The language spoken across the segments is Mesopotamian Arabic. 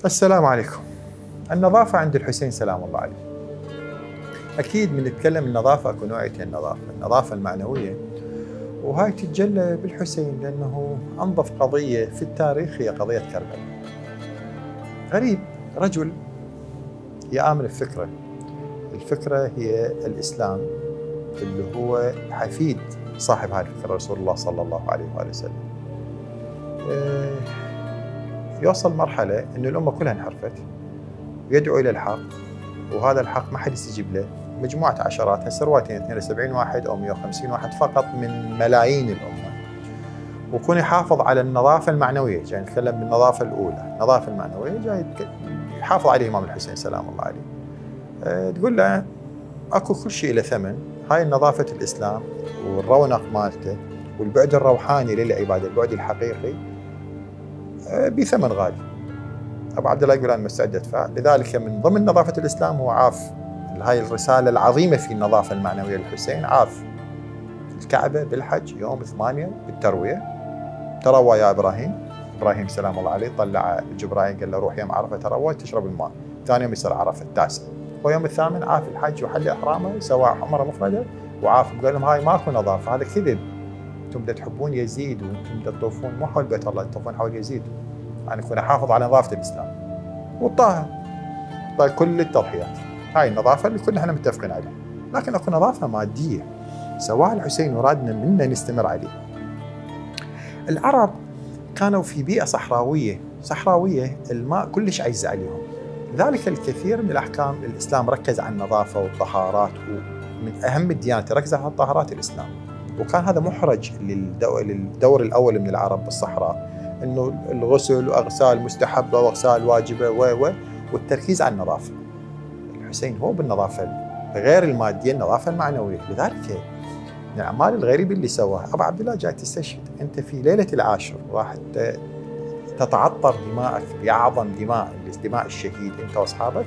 السلام عليكم. النظافة عند الحسين سلام الله عليه. أكيد من نتكلم النظافة أكو نوعيتين النظافة المعنوية، وهاي تتجلى بالحسين لأنه أنظف قضية في التاريخ هي قضية كربلاء. غريب رجل يآمن الفكرة هي الإسلام اللي هو حفيد صاحب هذه الفكرة رسول الله صلى الله عليه وآله وسلم. يوصل مرحلة أن الأمة كلها انحرفت ويدعو إلى الحق، وهذا الحق ما حد يستجيب له. مجموعة عشرات هسه روايتين 72 واحد أو 150 واحد فقط من ملايين الأمة، ويكون يحافظ على النظافة المعنوية. جاي نتكلم بالنظافة الأولى، النظافة المعنوية جاي يحافظ عليه الإمام الحسين سلام الله عليه. تقول له أكو كل شيء له ثمن، هاي نظافة الإسلام والرونق مالته والبعد الروحاني للعبادة، البعد الحقيقي بثمن غالي. أبو عبد الله يقول أنا مستعد أدفع. لذلك من ضمن نظافة الإسلام هو عاف هاي الرسالة العظيمة في النظافة المعنوية للحسين، عاف الكعبة بالحج يوم 8 بالتروية. تروى يا إبراهيم سلام الله عليه، طلع جبرائيل قال له روح يوم عرفة تروى تشرب الماء. ثاني يوم يصير عرفة التاسع، ويوم الثامن عاف الحج وحل إحرامه سوى عمرة مفردة وعاف. قال لهم هاي ماكو نظافة، هذا كذب، انتم تحبون يزيد وانتم تطوفون مو حول بيت الله، تطوفون حول يزيد. أنا أكون أحافظ على نظافة الإسلام والطاهر. طيب كل التضحيات، هاي النظافة اللي كلنا احنا متفقين عليها، لكن أكو نظافة مادية سواها الحسين ورادنا منا نستمر عليه. العرب كانوا في بيئة صحراوية الماء كلش عزيز عليهم، لذلك الكثير من الأحكام الإسلام ركز على النظافة والطهارات، ومن أهم الديانات ركز على الطهارات الإسلام. وكان هذا محرج للدور الأول من العرب بالصحراء، انه الغسل واغسال مستحبه واغسال واجبه والتركيز على النظافه. الحسين هو بالنظافه غير الماديه، النظافه المعنويه. لذلك من الاعمال الغريبه اللي سواها ابو عبد الله جاي تستشهد، انت في ليله العاشر راح تتعطر دماءك باعظم دماء الشهيد انت واصحابك.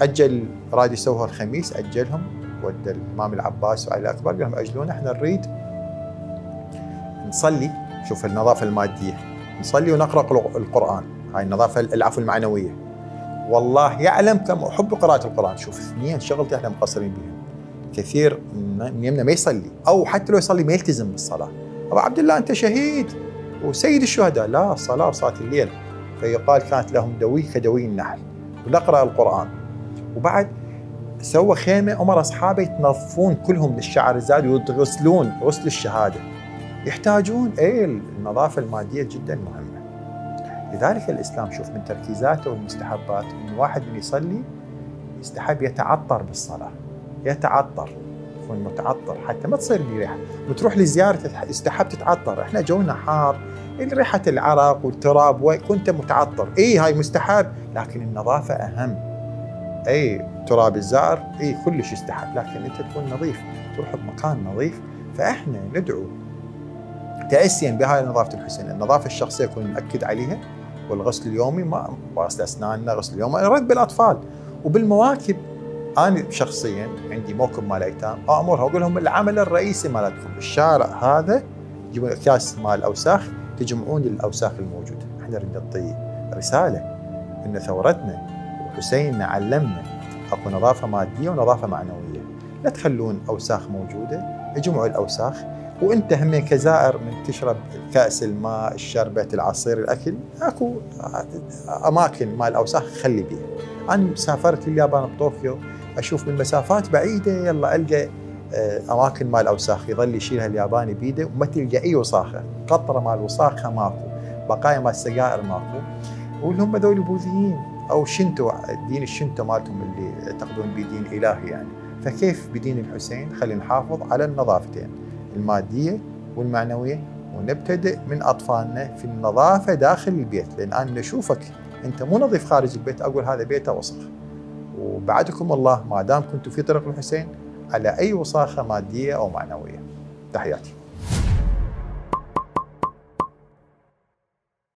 اجل راد يسوها الخميس، اجلهم ودى الامام العباس وعلي الاكبر قال لهم اجلونا، احنا نريد نصلي. شوف النظافه الماديه، نصلي ونقرأ القرآن، هاي النظافة العفو المعنوية. والله يعلم كم أحب قراءة القرآن. شوف اثنين شغلتي احنا مقصرين بهم. كثير من يمنا ما يصلي، أو حتى لو يصلي ما يلتزم بالصلاة. أبو عبد الله أنت شهيد وسيد الشهداء، لا الصلاة وصلاة الليل. فيقال كانت لهم دوي كدوي النحل، ونقرأ القرآن. وبعد سوى خيمة، أمر أصحابه يتنظفون كلهم للشعر الزاد ويغسلون غسل الشهادة. يحتاجون النظافة المادية جدا مهمة. لذلك الإسلام شوف من تركيزاته والمستحبات إن واحد من يصلي يستحب يتعطر بالصلاة، يتعطر، يكون متعطر حتى ما تصير لي ريحة. وتروح لزيارة يستحب تتعطر، احنا جونا حار، ريحة العرق والتراب وكنت متعطر، هاي مستحب، لكن النظافة أهم. تراب الزائر كلش يستحب، لكن انت تكون نظيف، تروح بمكان نظيف. فاحنا ندعو تأسيا بهاي نظافة الحسين، النظافة الشخصية يكون نأكد عليها، والغسل اليومي، ما غسل أسناننا، غسل اليومي، رد بالأطفال وبالمواكب. أنا شخصيا عندي موكب مال أيتام، أمرها وأقول لهم العمل الرئيسي مالتكم بالشارع هذا تجيبون أكياس مال أوساخ تجمعون الأوساخ الموجودة. احنا نريد نعطي رسالة إن ثورتنا وحسيننا علمنا أكو نظافة مادية ونظافة معنوية. لا تخلون أوساخ موجودة، اجمعوا الأوساخ. وانت هم كزائر من تشرب كأس الماء، الشربة، العصير، الأكل، اكو أماكن مال أوساخ خلي بيها. أنا سافرت لليابان بطوكيو، أشوف من مسافات بعيدة يلا ألقى أماكن مال أوساخ يظل يشيلها الياباني بيده وما تلقى أي وساخة، قطرة مال وساخة ماكو، بقايا مال السجائر ماكو. واللي هم ذول بوذيين أو شنتو، الدين الشنتو مالتهم اللي يعتقدون بدين إلهي يعني. فكيف بدين الحسين؟ خلينا نحافظ على النظافتين المادية والمعنوية، ونبتدئ من أطفالنا في النظافة داخل البيت. لأن أنا نشوفك أنت مو نظيف خارج البيت أقول هذا بيته وسخ. وبعدكم الله ما دام كنتوا في طريق الحسين على أي وساخة مادية أو معنوية. تحياتي.